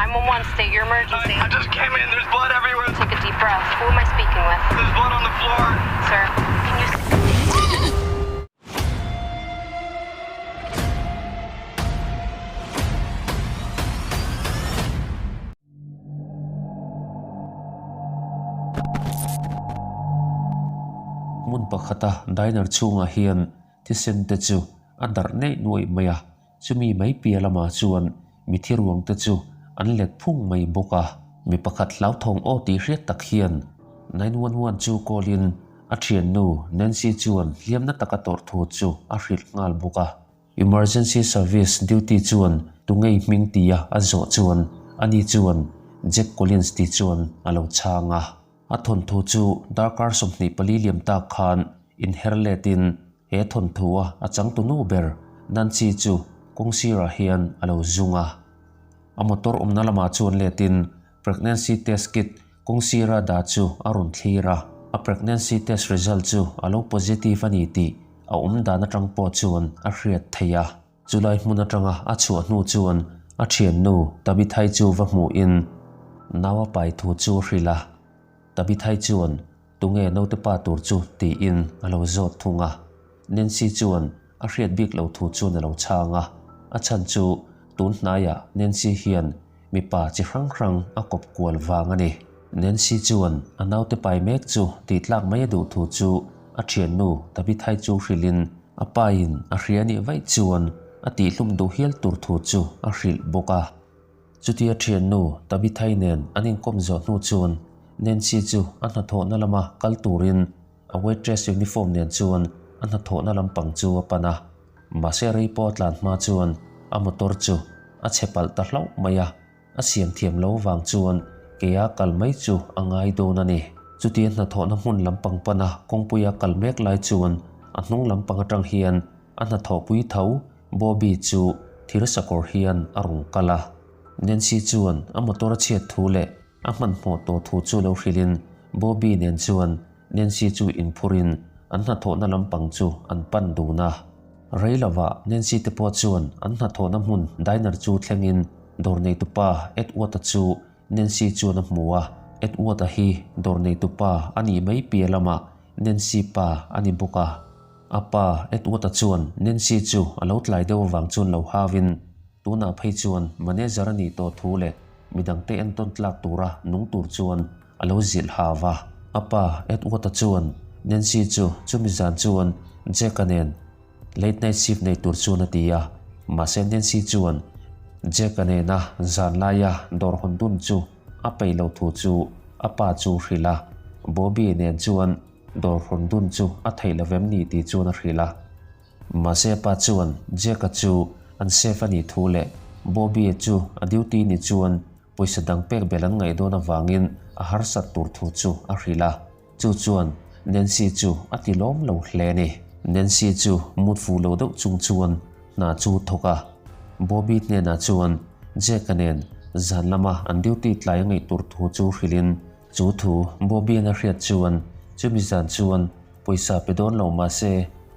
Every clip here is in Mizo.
911, state your emergency. I just came in. There's blood everywhere. Take a deep breath. Who am I speaking with? There's blood on the floor. Sir, can you Hmun pakhata diner chhungah hian thisen te chu a darh neih nuaih mai a, chumi mai piah lamah chuan mithi ruang te chu an let phung mai bawk a. Mi pakhat hlauthawng aw tih hriat tak hian 911 chu call in a thiannu Nancy chuan hliamna taka tawrh thu chu a hrilh nghal bawk a. Emergency Service duty chuan tungei hming tia a zawh chuan ani chuan Jack Collins ti chuan a lo chhang a. A thawnthu chu darkar 24 liam tak khan inher letin he thawnthua a changtunu ber Nancy chu kawngsirah hian a lo zung a. A motor awmna lamah chuan letin pregnancy test kit kawngsira dah chu a rawn thlir a, a pregnancy test result chu a lo positive a ni tih a awm dan atang pawh chuan a hriat theih a. Chulai hmun atanga a chhuah hnu chuan a thiannu Tabithai chu va hmuhin nau a pai thu chu a hrilh a. Tabithai chuan tunge naute pa tur chu tiin a lo zawt thung a. Nancy chuan a hriat bik lo thu chuan a lo chhang a, a chhan chu tun hnaiah Nancy hian mipa chi hrang hrang a kawp kual vang a ni. Nancy chuan a naute pai mek chu tih tlak mai a duh thu chu a thiannu Tabithai chu hrilhin a pain a hria nih vaih chuan a tihhlum duh hial tur thu chu a hrilh bawk a. Chutia thiannu Tabithai nen an inkawm zawh hnu chuan Nancy chu a hnathawhna lama kal turin A waitress uniform nen chuan a hnathawhna lampang chu a pan a, mahse rei pawh a tlan hma chuan a motor chu a chhe palh ta hlauh mai a, a siam thiam lo vang chuan keia kal mai chu a ngai dawn a ni. Chutia hnathawhna hmun lampang pana kawngpuia kal mek lai chuan a hnung lampang atang hian a hnathawhpui tho Bobby chu thir sakawr hian a rawn kal a. Nancy chuan a motor a chhiat thu leh A hmanhmawh tawh thu chu lo hrilhin Bobby nen chuan Nancy chu inphurin an hnathawhna lampang chu an pan dun a. Rei lovah Nancy te pawh chuan an hnathawhna hmun diner chu thlengin dawr neitupa Edward-a chu Nancy chuan a hmu a. Edward-a hi dawr neitupa a nih mai piah lamah Nancy pa a ni bawk a. A pa Edward-a chuan Nancy chu a lo tlai deuh avang chuan lo hauin Tunah phei chuan manager a nih tawh thu leh midangte entawn tlak tura nung tur chuan a lo zilh ha va. A pa Edward-a chuan Nancy chu chumi zan chuan Jack-a nen late night shift nei tur chuan a ti a, mahse Nancy chuan Jack-a nena zan laia dawr hawn dun chu a peih lo thu chu a pa chu hrilh a, Bobby nen chuan dawr hawn dun chu a theih lo vem ni tih chuan a hrilh a. Mahse pa chuan Jack-a chu an safe a nih thu leh Bobby-a chu a duty ni chuan pawisa dang pek belh an ngaih dawn avangin a harsat tur thu chu a hrilh a. Chu chuan Nancy chu a ti lawm lo hle a ni. Nancy chu mut fuh lo deuh chung chuan hna chu thawk a. Bobby hnenah chuan Jack-a nen zan lama an duty tlai a ngaih tur thu chu hrilhin chu thu Bobby-a'n a hriat chuan chumi zan chuan Pawisa pe dawn lo mahse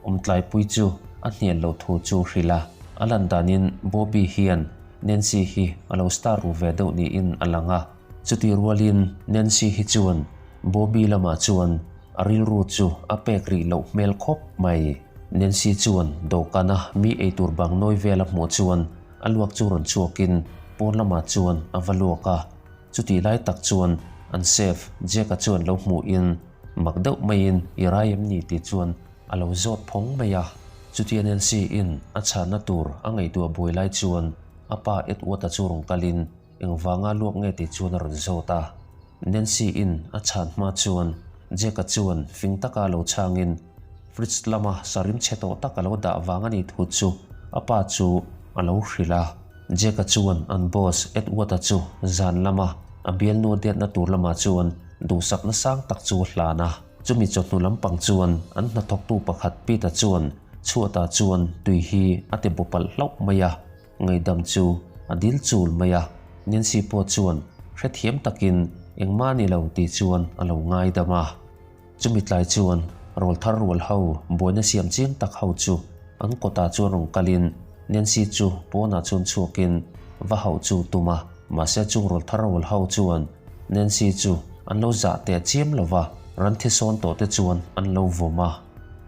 awmtlaipui chu a hnial lo thu chu hrilh a. A lan danin Bobby hian Nancy hi a lo star ru ve deuh niin a lang a. Chuti rualin Nancy hi chuan Bobby lamah chuan a rilru chu a pek rih loh hmel khawp mai. Nancy chuan dawhkana mi eitur bang nawi vel a hmuh chuan a luak chu rawn chhuakin pawn lamah chuan a va luak a. Chutih lai tak chuan an chef Jack-a chuan lo hmuhin mak deuh maiin i rai em ni tih chuan a lo zawt phawng mai a. Chutia Nancy-in a chhanna tur a ngaihtuah buai lai chuan a pa Edward-a chu rawn kalin engvanga luak nge tih chuan a rawn zawt a. Nancy-in a chhan hma chuan Jack-a chuan fing taka lo chhangin fridge lama sarim chhe tawh tak a lo dah vang a nih thu chu a pa chu a lo hrilh a. Jack-a chuan an boss Edward-a chu zan lama a bialnu detna tur lamah chuan duhsakna sang tak chu a hlan a. Chumi chawhnu lampang chuan an hnathawktu pakhat Pete-a chuan chhuatah chuan tui hi a ti bu palh hlauh mai a, ngaihdam chu a dil chul mai a. Nancy pawh chuan hrethiam takin engmah a ni lo tih chuan a lo ngaidam a. Chumi tlai chuan rawlthar rual ho buaina siam chiang tak ho chu an kawtah chuan rawn kalin Nancy chu pawnah chuan chhuakin va hauh chu tum a. Mahse chung rawlthar rual ho chuan Nancy chu an lo zah teh chiam lo va, ran thi sawn tawh te chuan an lo vawm a.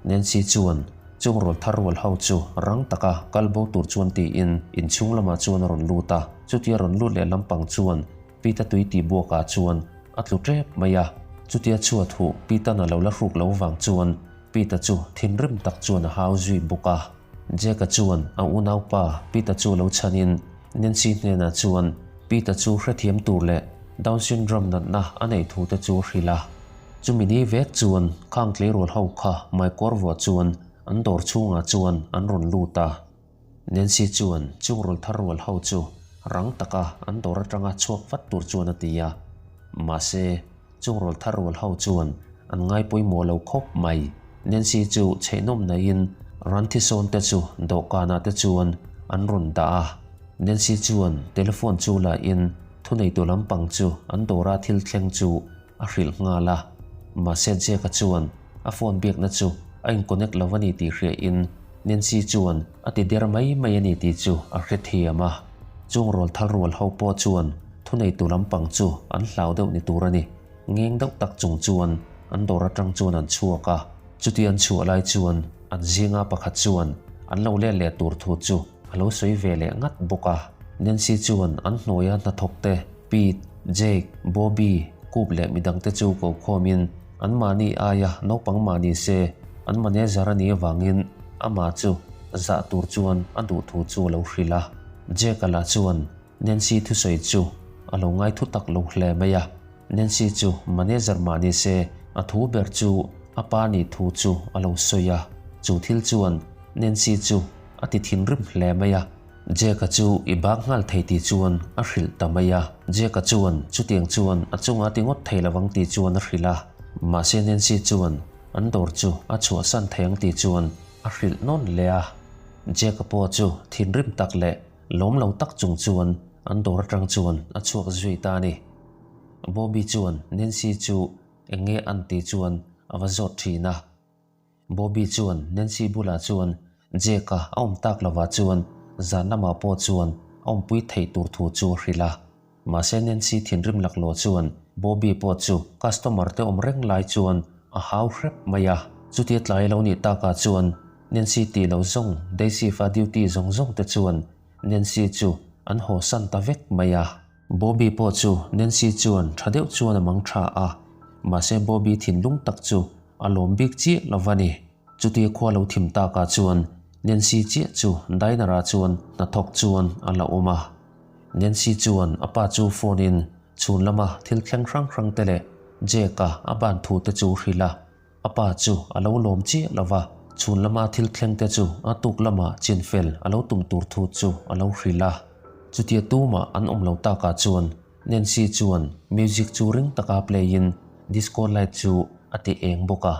Nancy chuan chung rawlthar rual ho chu rang taka kal bo tur chuan tiin inchhung lamah chuan a rawn lut a. Chutia rawn lut leh lampang chuan Pita tui tih buakah chuan a tlu tep mai a. Chutia chhuat huh Pita'n a lo la hruk lo vang chuan Pita chu thinrim tak chuan a hau zui bawk a. Jack-a chuan a unaupa Pita chu lo chhanin Nancy hnenah chuan Pita chu hrethiam tur leh Down syndrome natna a neih thu te chu a hrilh a. Chumi ni vek chuan khang tleirawl ho kha Maikawr vuah chuan an dawr chhungah chuan an rawn lut a. Nancy chuan chung rawl thar rual ho chu rang taka an dawr atanga chhuak vat tur chuan a ti a. Mahse, chung rawl thar rual ho chuan an ngai pawimawh lo khawp mai. Nancy chu chheihnawm naihin ran thisawn te chu dawhkanah te chuan an rawn dah a. Nancy chuan telephone chu la in thuneitu lampang chu an dawra thil thleng chu a hrilh nghal a. Mahse Jack-a chuan a phone biakna chu a in connect lo a ni tih hria in Nancy chuan a ti der mai mai a ni tih chu a hrethiam a. Chung rawl thal rual ho pawh chuan thuneitu lampang chu an hlau deuh ni tur a ni. Ngeng deuh tak chung chuan an dawr atang chuan an chhuak a. Chuti an chhuah lai chuan an zinga pakhat chuan an lo let leh tur thu chu a lo sawi ve leh ngat bawk a. Nancy chuan an hnuaia hnathawk te Pete, Jake, Bobby, Coop leh midangte chu ko khawmin an mahni aia naupang mah ni se an manager a nih avangin amah chu zah tur chuan a duh thu chu a lo hrilh a. Jake-a lah chuan Nancy thusawi chu a lo ngai thu tak lo hle mai a. Nancy chu manager mah ni se a thu ber chu a pa nih thu chu a lo sawi a. Chu thil chuan Nancy chu a ti thinrim hle mai a. Jake-a chu i bak nghal thei tih chuan a hrilh ta mai a. Jake-a chuan chutiang chuan a chunga ti ngawt thei lovang tih chuan a hrilh a. Mahse Nancy chuan an dawr chu a chhuahsan thei ang tih chuan a hrilh nawn leh a. Jake-a pawh chu thinrim tak leh lawm lo tak chung chuan an dawr atang chuan a chhuak zui ta a ni. Bobby chuan Nancy chu eng nge an tih chuan a va zawt thin a. Bobby chuan Nancy bulah chuan Jake-a a awm tak lovah chuan zan lamah pawh chuan a awmpui theih tur thu chu a hrilh a. Mahse Nancy thinrim laklawh chuan Bobby pawh chu customer te awm reng lai chuan a hau hrep mai a. Chutia tlai lo nih takah chuan Nancy tih lo zawng day shift a duty zawng zawng te chuan Nancy chu an haw san ta vek mai a. Bobby pawh chu Nancy chuan tha deuh chuan a mang tha a, mahse Bobby thinlung tak chu a lawm bik chiah lo va ni. Chutia khua lo thim takah chuan Nancy chiah chu diner ah chuan hnathawk chuan a la awm a. Nancy chuan a pa chu phone in chhun lama thil thleng hrang hrang te leh Jake a a ban thu te chu hrilh a. A pa chu a lo lawm chiah lo va, chhun lama thil thleng te chu a tuk lama chinfel a lo tum tur thu chu a lo hrilh a. Chutia tumah an awm lo takah chuan Nancy chuan music chu ring taka play in disco light chu a ti eng bawk a,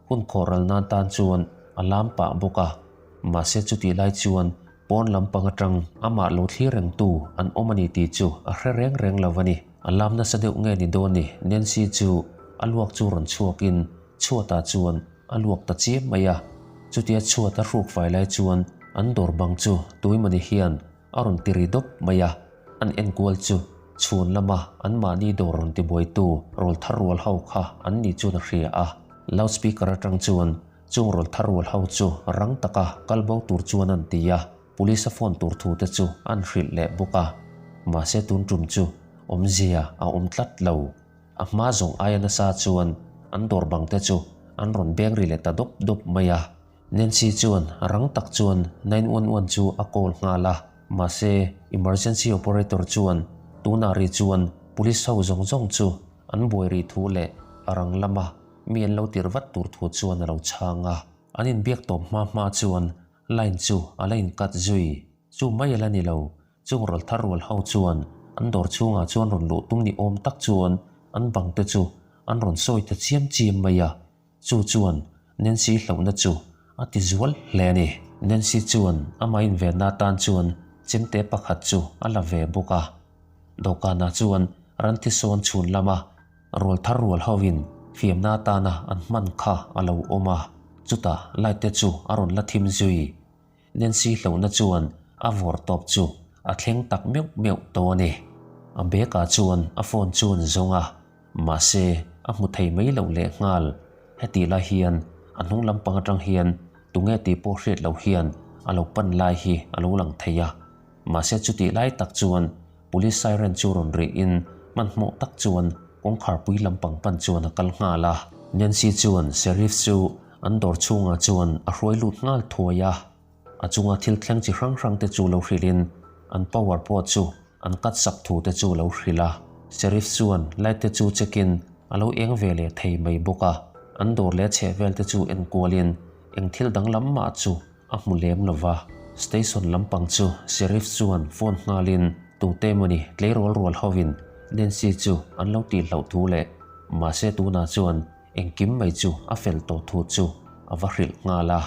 hun khawh ral nan tan chuan a lam pah bawk a. Mahse chutih lai chuan pawn lampang atang amah lo thlir reng tu an awm a ni tih chu a hre reng reng lo a ni. A lam nasa deuh nge ni dawn ni, Nancy chu a luak chu rawn chhuakin chhuatah chuan a luak ta chiam mai a. Chutia chhuat a hruk fai lai chuan an dawr bang chu tuimawni hian a rawn ti ri dawp mai a, an enkual chu chhun lama an mahni dawr rawn ti buaitu rawl thar rual ho kha an ni chuan a hria a. Loud speaker atang chuan chung rawl thar rual ho chu rang taka kal bo tur chuan an ti a, police a phone tur thu te chu an hrilh leh bawk a. Mahse tun tum chu awmzia a awm tlat lo. A hma zawng aia nasa chuan an dawr bang te chu an rawn beng ri leh ta dawp dawp mai a. Nancy chuan rang tak chuan 911 chu a call nghal a, mahse emergency operator chuan tunah ri chuan police ho zawng zawng chu an buai rih thu leh a rang lama mi an lo tir vat tur thu chuan a lo chhang a. An inbiak tawp hma hma chuan line chu a la incut zui. Chu mai a la ni lo, chung rawl thar rual ho chuan an dawr chhungah chuan rawn luh tum ni awm tak chuan an bang te chu an rawn sawi ta chiam chiam mai a. Chu chuan Nancy hlauhna chu a ti zual hle a ni. Nancy chuan amah invenna atan chuan chemte pakhat chu a la ve bawk a. Dawhkanah chuan ran thisawn chhun lama rual thar rual hoin fiamna atana an hman kha a lo awm a. Chutah light te chu a rawn la thim zui. Nancy hlauhna chuan a vawr tawp chu a thleng tak meuh meuh tawh a ni. A bag ah chuan a phone chu an zawng a, mahse a hmu thei mai loh leh nghal. Hetih lai hian a hnung lampang atang hian tunge tih pawh hriat loh hian a lo pan lai hi a lo lang thei a. Mahse chutih lai tak chuan Police siren chu rawn rih in hmanhmawh tak chuan kawngkhar pui lampang pan chuan a kal nghal a. Nancy chuan Sheriff chu an dawr chhungah chuan a hruai lut nghal thuai a. A chunga thil thleng chi hrang hrang te chu lo hrilh in an power pawh chu an cut sak thu te chu lo hrilh a. Sheriff chuan light te chu check in a lo eng ve leh thei mai bawk a. An dawr leh chheh vel te chu en kual in eng thil danglam mah chu a hmu lem lo va. Station lampang chu Sheriff chuan phone nghalin tute emawni tleirawl rual hovin Nancy chu an lo tih hlauh thu leh mahse tunah chuan engkim mai chu a fel tawh thu chu a va hrilh nghal a.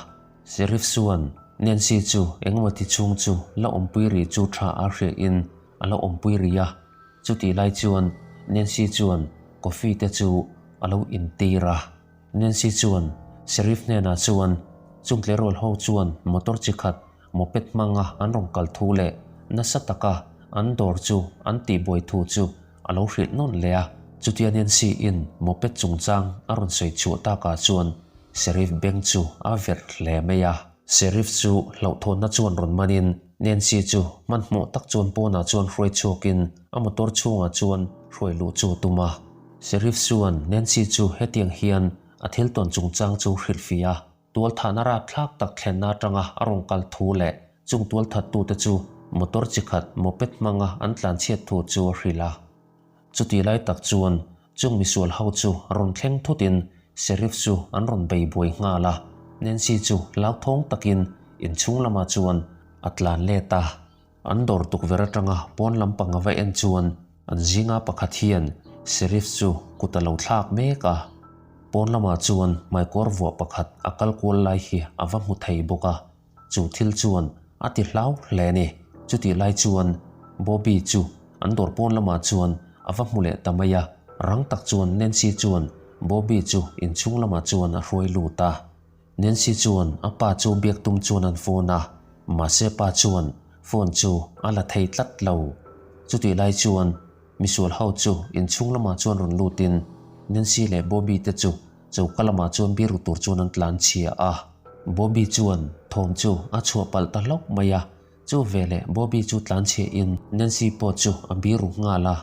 Sheriff chuan Nancy chu engemaw ti chhung chu la awmpui rih chu tha a hriahin a la awmpui rih a. Chutih lai chuan Nancy chuan coffee te chu a lo intir a. Nancy chuan Sheriff hnenah chuan chung tleirawl ho chuan motor chi khat moped hmanga an rawn kal thu leh nasa taka an dawr chu an tihbuai thu chu a lo hrilh nawn leh a. Chutia Nancy in moped chungchang a rawn sawi chhuah takah chuan Sheriff beng chu a verh hle mai a. Sheriff chu hlauhthawnna chuan rawn manin Nancy chu hmanhmawh tak chuan pawnah chuan hruai chhuakin a motor chhungah chuan hruai luh chu a tum a. Sheriff chuan Nancy chu hetiang hian a thil tawn chungchang chu hrilhfiah a, tualthahna rapthlak tak thlenna atanga a rawn kal thu leh chung tualthattute chu motor chi khat moped hmanga an tlanchhiat thu chu a hrilh a. Chutih lai tak chuan chung misual ho chu rawn thleng thutin Sheriff chu an rawn bei buai nghal a, Nancy chu hlauthawng takin inchhung lamah chuan a tlan let a. An dawr tukverh atanga pawn lampang a va en chuan an zinga pakhat hian Sheriff chu kut a lo thlak mek a. Pawn lamah chuan hmaikawr vuah pakhat a kal kual lai hi a va hmu thei bawk a, chu thil chuan a ti hlau hle a ni. Chutih lai chuan Bobby chu an dawr pawn lamah chuan a va hmu leh ta mai a, rang tak chuan Nancy chuan Bobby chu inchhung lamah chuan a hruai lut a. Nancy chuan a pa chu biak tum chuan an phone a, mahse pa chuan phone chu a la thei tlat lo. Chutih lai chuan misual ho chu inchhung lamah chuan rawn lutin Nancy leh Bobby te chu choka lamah chuan biru tur chuan an tlan chhia a. Bobby chuan thawm chu a chhuah palh ta hlauh mai a, Chu veleh Bobby chu tlan chhiah in Nancy pawh chu a biru nghal a.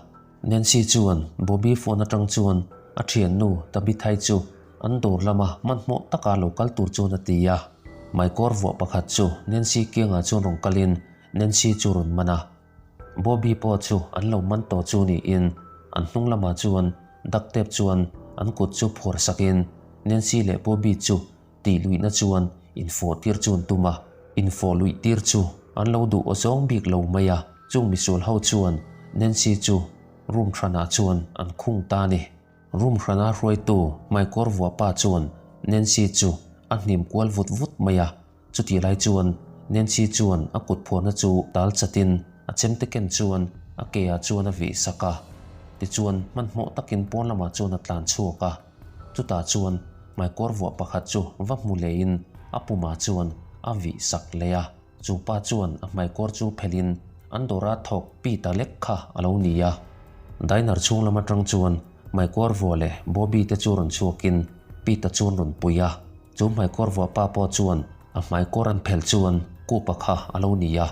Nancy chuan Bobby phone atang chuan a thiannu Tabithai chu an dawr lama hmanhmawh taka lo kal tur chuan a ti a. Hmaikawr vuah pakhat chu Nancy kiangah chuan rawn kalin Nancy chu rawn man a. Bobby pawh chu an lo man tawh chu niin an hnung lamah chuan duct tape chuan an kut chu phuar sakin Nancy leh Bobby chu Tih luihna chuan infawh tir chu an tum a, infawh luih tir chu an lo duh aw zawng bik lo mai a, chung misual ho chuan Nancy chu room hranah chuan an khung ta a ni. Room hrana hruaitu hmaikawr vuah pa chuan Nancy chu a hnim kual vut vut mai a, chutih lai chuan Nancy chuan a kut phuarna chu tal chatin a chemte ken chuan a ke ah chuan a vih sak a, tichuan hmanhmawh takin pawn lamah chuan a tlan chhuak a. Chutah chuan hmaikawr vuah pakhat chu va hmu leiin a pumah chuan a vih sak leh a. Chu pa chuan a hmaikawr chu phelhin an dawra thawk pi ta lek kha a lo ni a. Diner chhung lam atang chuan hmaikawr vuah leh Bobby te chu rawn chhuakin Pete-a chuan rawn pui a. Chu hmaikawr vuah pa pawh chuan a hmaikawr an phelh chuan Kupa kha a lo ni a.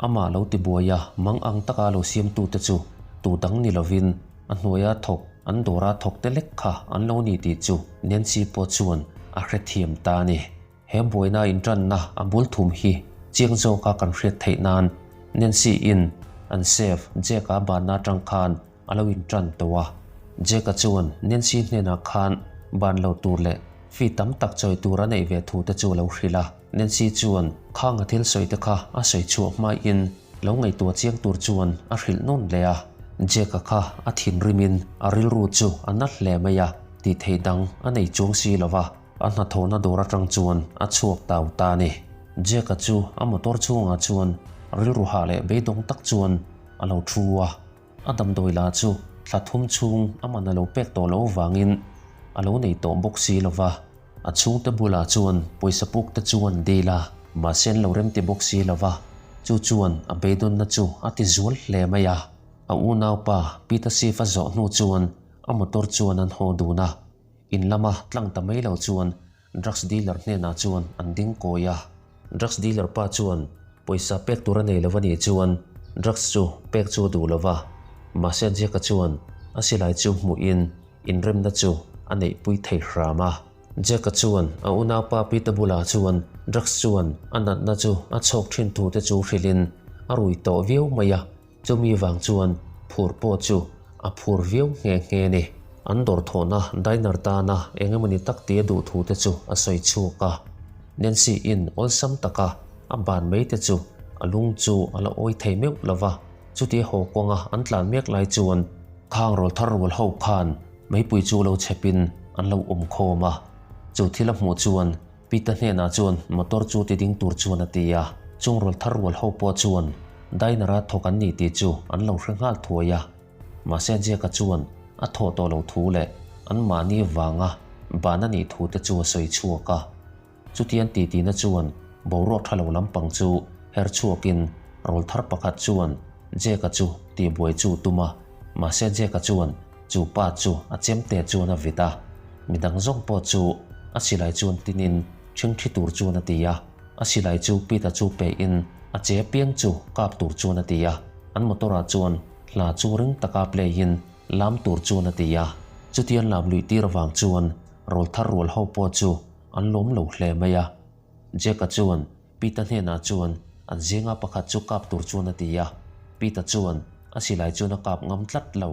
Amah lo tibuai a mang ang taka lo siamtute chu tu dang ni lovin a hnuaia thawk An dawra thawk te lek kha an lo ni tih chu Nancy pawh chuan a hrethiam ta a ni. He buaina intanna a bul thum hi chiang zawka kan hriat theih nan Nancy in an chef Jack-a banna atang khan a lo intan tawh a. Jack-a chuan Nancy hnenah khan ban lo tur leh fee tam tak chawi tur a neih ve thu te chu a lo hrilh a. Nancy chuan khang a thil sawi te kha a sawi chhuah hmaiin lo ngaihtuah chiang tur chuan a hrilh nawn leh a. Jack-a kha a thinrimin a rilru chu a na hle mai a, tih theih dang a nei chuang si lo va, a hnathawhna dawr atang chuan a chhuak tau ta a ni. Jack-a chu a motor chhungah chuan rilru hah leh beidawng tak chuan a lo thu a. A damdawi la chu thla thum chhung a man a lo pek tawh loh avangin a lo nei tawh bawk si lo va. A chhungte bulah chuan pawisa puk te chu an dil a, mahse an lo remti bawk si lo va, chu chuan a beidawnna chu a ti zual hle mai a. A unaupa Peter Schiff a zawh hnu chuan a motor chuan an haw dun a, in lama tlang ta mai lo chuan drugs dealer hnenah chuan an ding kawi a. Drugs dealer pa chuan pawisa pek tur a nei lo a nih chuan drugs chu pek chu a duh lo va, mahse Jack-a chuan a silai chu hmuhin inremna chu a neihpui thei hram a. Jack-a chuan a unaupa Peter bulah chuan drugs chuan a natna chu a chhawk thin thu te chu hrilhin a rui tawh viau mai a, chumi vang chuan phur pawh chu a phur viau nghe nghe a ni. An dawr thawhna diner tana eng emawni tak tia duh thu te chu a sawi chhuak a. Nancy-in awlsam taka a ban mai te chu a lung chu a la awi thei meuh lo va, chutia haw kawnga an tlan mek lai chuan khang rawl thar rual ho khan Meipui chu lo chhepin an lo awm khawm a, chu thil a hmuh chuan Peter hnenah chuan motor chu ti ding tur chuan a ti a, chung rawl thar rual ho pawh chuan diner-a thawk an ni tih chu an lo hre nghal thuai a, mahse Jack-a chuan a thawh tawh lo thu leh anmahni vanga ban a nih thu te chu a sawi chhuak a. Chutiang tihtina chuan boruak tha lo lampang chu her chhuakin rawl thar pakhat chuan Jack-a chu tihbuai chu tum a, mahse Jack-a chuan chu pa chu a chemte chuan a vit a, midang zawng pawh chu a silai chuan tinin ṭhingṭhi tur chuan a ti a, a silai chu Pete-a chu pehin a che piang chu kap tur chuan a ti a, an motor-ah chuan hla chu ring taka play-in lam tur chuan a ti a, chutiang lam luih tir avang chuan rawl thar rual ho pawh chu An lawm lo hle mai a. Jack-a chuan Pete-a hnenah chuan an zinga pakhat chu kap tur chuan a ti a. Pete-a chuan a silai chuan a kap ngam tlat lo.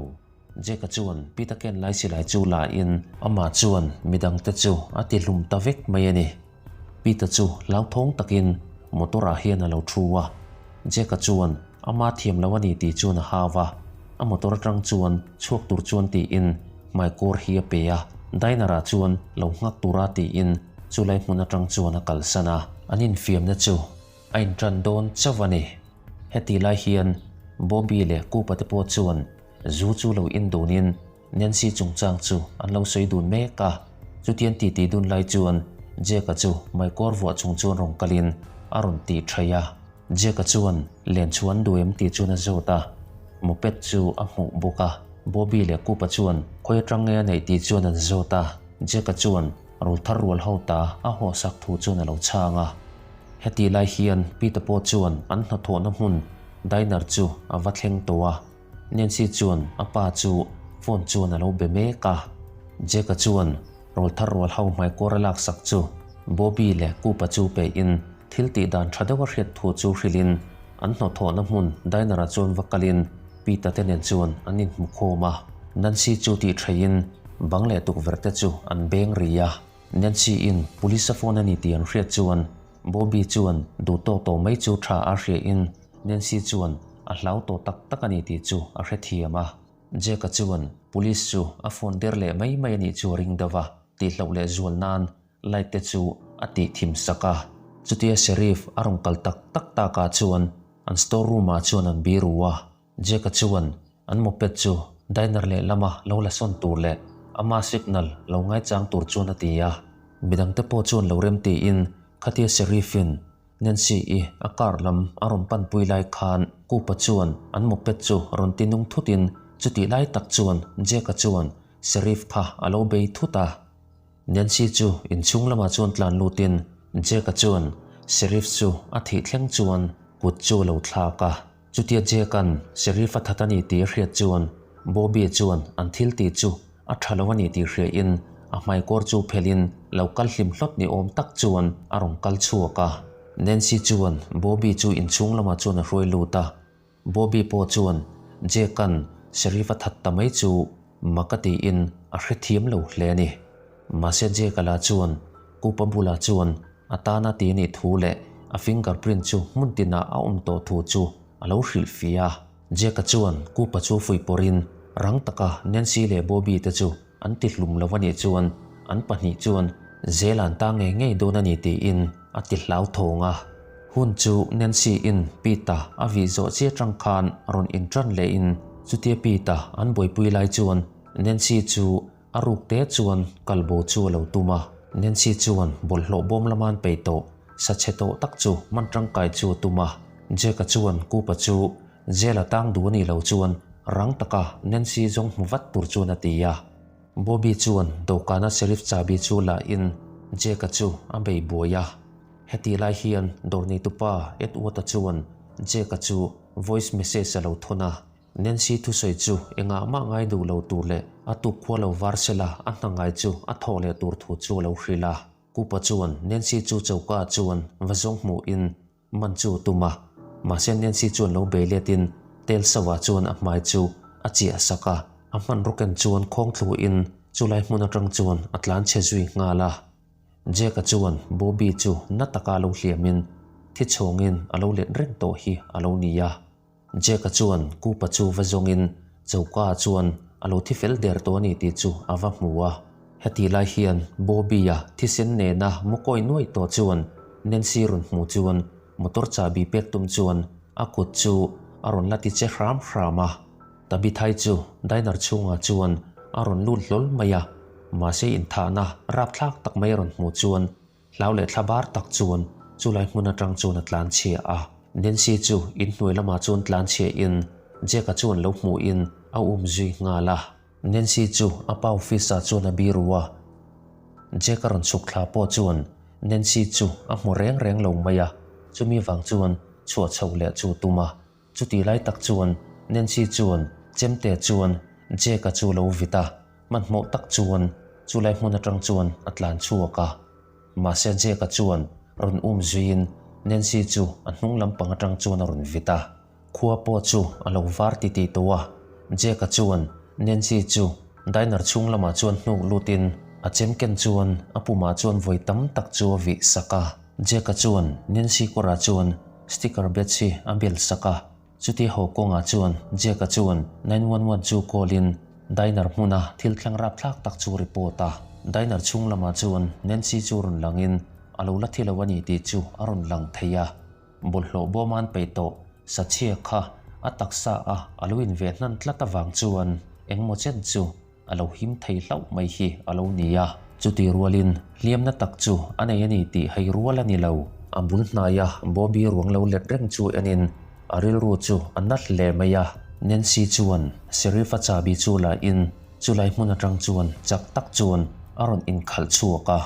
Jack-a chuan Pete-a ken lai silai chu la in amah chuan midangte chu a ti hlum ta vek mai a ni. Pete-a chu hlauthawng takin motor ah hian a lo thu a. Jack-a chuan ama thiam lo a ni tih chuan a hau a. A motor atang chuan chhuak tur chuan tiin hmaikawr hi a pe a, diner ah chuan lo nghak tura tiin chulai hmun atang chuan a kalsan a. An infiamna chu a intan dawn chauh a ni. Heti lai hian Bobby leh Cooper te pawh chuan zu chu lo in dunin Nancy chungchang chu an lo sawi dun mek a. Chutian titi dun lai chuan Jack-a chu hmaikawr vuah chung chuan rawn kalin a rawn tih thaih a. Jack-a chuan len chu an duh em tih chuan a zawt a, moped chu a hmuh bawk a. Bobby leh Cooper chuan khawi atang nge a neih tih chuan an zawt a, Jack-a chuan rawl thar rual ho ta a hawhsak thu chuan a lo chhang a. Hetih lai hian Peter pawh chuan an hnathawhna hmun diner chu a va thleng tawh a, Nancy chuan a pa chu phone chuan a lo be mek a. Jack-a chuan rawl thar rual ho hmaikawr a laksak chu Bobby leh Cooper chu pein Thil tih dan tha deuh a hriat thu chu hrilhin an hnawthawhna hmun diner-ah chuan va kalin Peter te nen chuan an inhmu khawm a. Nancy chu tih theihin bang leh tukverh te chu an beng ri a. Nancy-in police a phone a ni tih an hriat chuan Bobby chuan duh tawk tawh mai chu tha a hriahin Nancy chuan a hlau tawh tak tak a ni tih chu a hrethiam a. Jack-a chuan police chu a phone der leh mai mai a nih chu a ring deuh a, tihloh leh zual nan Light te chu a tih thim sak a, chutia Sheriff a rawn kal tak tak takah chuan an store room ah chuan an biru a, Jack-a chuan an moped chu diner leh lama lo la sawn tur leh ama signal lo ngaichang tur chuan a ti a, midang te pawh chuan lo rem tiin khatia Sheriff-in Nancy-i a car lam a rawn panpui lai khan Cooper chuan an moped chu rawn ti nung thutin chutih lai tak chuan Jack-a chuan Sheriff kha a lo bei thut a. Nancy chu inchhung lamah chuan tlan lutin Jack-a chuan Sheriff chu a thih thleng chuan kut chu a lo thlak a. Chutia Jack-a'n Sheriff a that a ni tih a hriat chuan Bobby chuan an thil tih chu a tha lo a ni tih hriain a hmaikawr chu phelhin lo kal hlim hlawt ni awm tak chuan a rawn kal chhuak a. Nancy chuan Bobby chu inchhung lamah chuan a hruai lut a. Bobby pawh chuan Jack-a'n Sheriff a that ta mai chu mak a tiin a hrethiam lo hle a ni. Mahse Jack-a lah chuan Cooper bulah chuan a tana ti a nih thu leh a fingerprint chu hmun tinah a awm tawh thu chu a lo hrilh fih a. Jack-a chuan Cooper chu fuihpawrhin rang taka Nancy leh Bobby te chu an ti hlum lo a nih chuan an pahnih chuan zel an ta ngei ngei dawn a ni tiin a ti hlauthawng a. Hun chu Nancy in Pete-a a vih zawh chiah tang khan rawn intan lehin chutia Pete-a an buaipui lai chuan Nancy chu a ruk te chuan kalbo chu a lo tum a. Nancy chuan bawlhhlawh bawm lama an peih tawh sa chhe tawh tak chu hman tangkai chu a tum a. Jack-a chuan Cooper chu jail a tang duh a nih loh chuan. Rang taka Nancy zawng hmu vat tur chuan a ti a. Bobby chuan dawhkana Sheriff chahbi chu la in Jake-a chu a bei buai a. Heti lai hian dawr neitupa Edward-a chuan Jake-a chu voice message a lo thawn a. Nancy thusawi chu engah mah ngai duh lo tur leh a tuk khua lo var sela a hna ngai chu a thawh leh tur thu chu a lo hrilh a. Cooper chuan Nancy chu choka ah chuan va zawng hmuh in man chu a tum a, mahse Nancy chuan lo bei let in tel sauh ah chuan a hmai chu a chiah sak a, a hmanraw ken chuan khawng thlu in chulai hmun atang chuan a tlan chhe zui nghal a. Jack-a chuan Bobby chu na taka lo hliam in thi chhawng in a lo let reng tawh hi a lo ni a. Jack-a chuan Cooper chu va zawngin choka chuan a lo thi fel der tawh a ni tih chu a va hmu a. Heti lai hian Bobby-a thisen nena mu kawi nuai tawh chuan Nancy rawn hmu chuan motor chahbi pek tum chuan a kut chu a rawn la ti che hram hram a. Tabithai chu diner chhungah chuan a rawn lut hlawl mai a, mahse inthahna rapthlak tak mai a rawn hmuh chuan Hlau leh thla bar tak chuan chulai hmun atang chuan a tlan chhia a. Nancy chu in hnuai lamah chuan tlan chhia in Jack-a chuan lo hmuh in a um zui nghal a. Nancy chu a pa office ah chuan a biru a. Jack-a rawn chhuk thla pawh chuan Nancy chu a hmu reng reng lo mai a, chumi vang chuan chhuah chhoh leh chu tum a. Chutih lai tak chuan Nancy chuan chemte chuan Jack-a chu lo vit a, hmanhmawh tak chuan chulai hmun atang chuan a tlan chhuak a. Mahse Jack-a chuan rawn um zuiin Nancy chu a hnung lampang atang chuan a rawn vit a. Khua pawh chu a lo var titih tawh a, Jack-a chuan Nancy chu diner chhung lamah chuan hnuk lutin a chem ken chuan a pumah chuan vawi tam tak chu a vih sak a. Jack-a chuan Nancy kawrah chuan sticker batch hi a bel sak a, chuti haw kawngah chuan Jack-a chuan 911 chu call in diner hmuna thil thleng rapthlak tak chu report a. Diner chhung lamah chuan Nancy chu rawn langin a lo la thi lo a ni tih chu a rawn lang thei a. Bawlhhlawh bawm an peih tawh sachhia kha a taksa a a lo inveh hnan tlat avang chuan engmaw chen chu a lo him thei hlauh mai hi a lo ni a. Chuti rualin hliamna tak chu a nei a ni tih hei rual a ni lo. A bul hnaia Bobby ruang lo let reng chu enin a rilru chu a nat hle mai a. Nancy chuan Sheriff-a chahbi chu la in chulai hmun atang chuan chak tak chuan a rawn inkhalh chhuak a.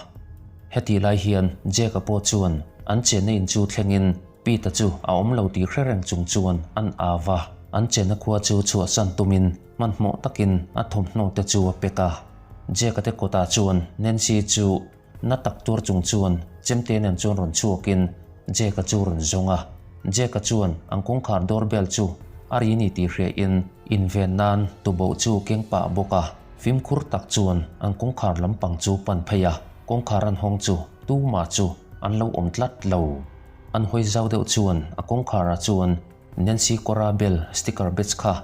Heti lai hian Jack-a pawh chuan an chenna in chu thlengin Pete-a chu a awm lo tih hre reng chung chuan an au a. An chenna khua chu chhuahsan tumin Hmanhmawh takin a thawmhnaw te chu a pek a. Jack-a te kawtah chuan Nancy chu na tak tuar chung chuan chemte nen chuan rawn chhuakin Jack-a chu rawn zawng a. Jack-a chuan an kawngkhar doorbell chu a ri ni tih hriain inven nan tuboh chu keng pah bawk a. Fimkhur tak chuan an kawngkhar lampang chu pan phei a, kawngkhar an hawng chu tumah chu an lo awm tlat lo. An hawi zau deuh chuan a kawngkharah chuan Nancy kawra bel sticker batch kha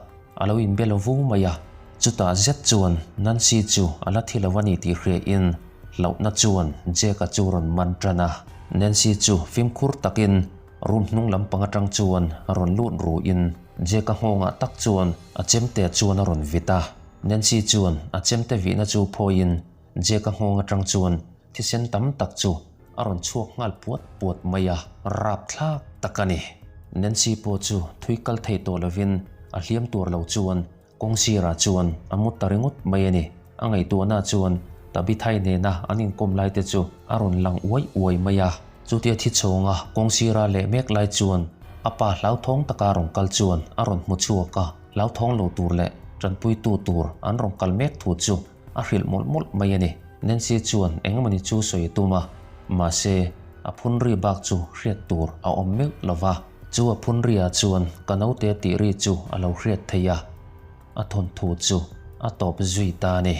a lo inbe lo vu mai a, chutah zet chuan Nancy chu a la thi lo a ni tih hriain hlauhna chuan Jack-a chu rawn man tan a. Nancy chu fimkhur takin room hnung lampang atang chuan rawn lut ruin Jack-a nghawngah tak chuan a chemte chuan a rawn vit a. Nancy chuan a chemte vihna chu phawiin Jack-a nghawng atang chuan thisen tam tak chu a rawn chhuak nghal puat puat mai a, rapthlak tak a ni. Nancy pawh chu thui kal thei tawh lovin a hliam tur lo chuan kawng sirah chuan a mu ta ringawt mai a ni. A ngaihtuahna chuan Tabithai nena an inkawm lai te chu a rawn lang uai uai mai a. Chutia thi chhawnga kawng sira leh mek lai chuan a pa hlauthawng taka rawn kal chuan a rawn hmu chhuak a, hlauthawng lo tur leh tanpuitu tur an rawn kal mek thu chu A hrilh mawlh mawlh mai a ni. Nancy chuan engmawni chu sawi a tum a, mahse a phun ri bak chu hriat tur a awm meuh lo va. Chu a phun ri ah chuan ka naute tih ri chu a lo hriat thei a, a thawnthu chu a tawp zui ta a ni.